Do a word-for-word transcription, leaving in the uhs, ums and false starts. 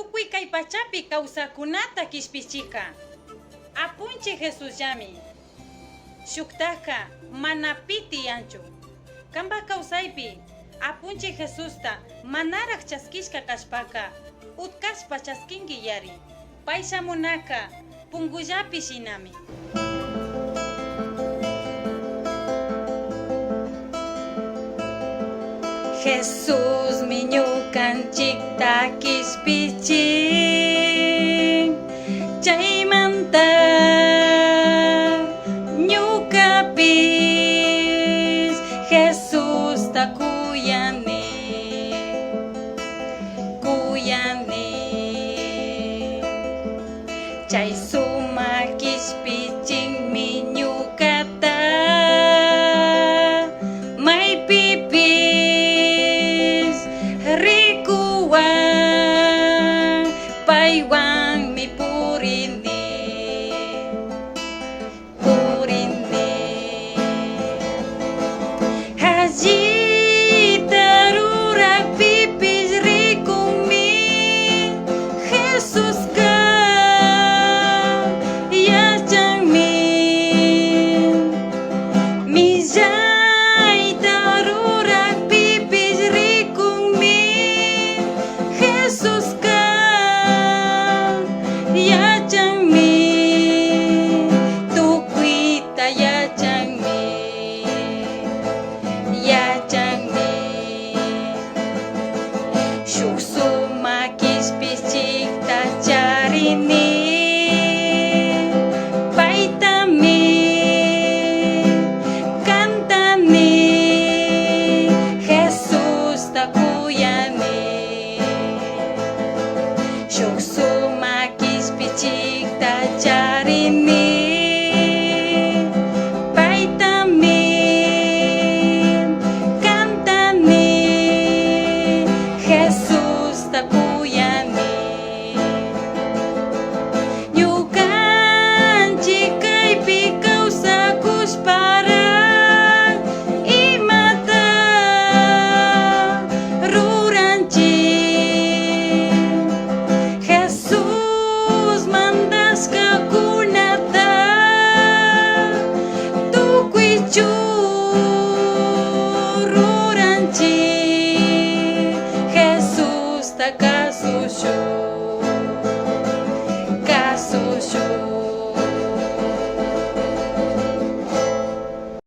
Tukuy kay pachapi kawsaqkunata qishpichishqa Apunchik Jesusllami. Shuktaqa mana pi tiyanchu. Qampa kawsaypi Apunchik Jesusta manaraq chaskishqa kashpaqa, utkashpa chaskinkiyari. Pay shamunaqa punkullapi shinami. Jesusmi ñuqanchikta qishpichin, chaymanta ñuqapis Jesusta kuyani, kuyani. Chay sumaq qishpichinmi ñuqata maypipis rikuwan, paywanmi purini, purini. Allita ruraq pipis rikunmi, Jesusqa yachanmi. Millayta ruraq pipis rikunmi, Jesusqa yachanmi, tukuyta yachanmi, yachanmi. Shuk sumaq qishpichikta charini, paytami cantani, Jesusta kuyani. Shuk sumaq qishpichikta charini, paytami cantani, Jesusta kuyani. Ñuqanchik kaypi kawsakushpaqa, ¿imata ruranchik? Jesús mandashqakunata tukuychu ruranchik, Jesusta kasushun.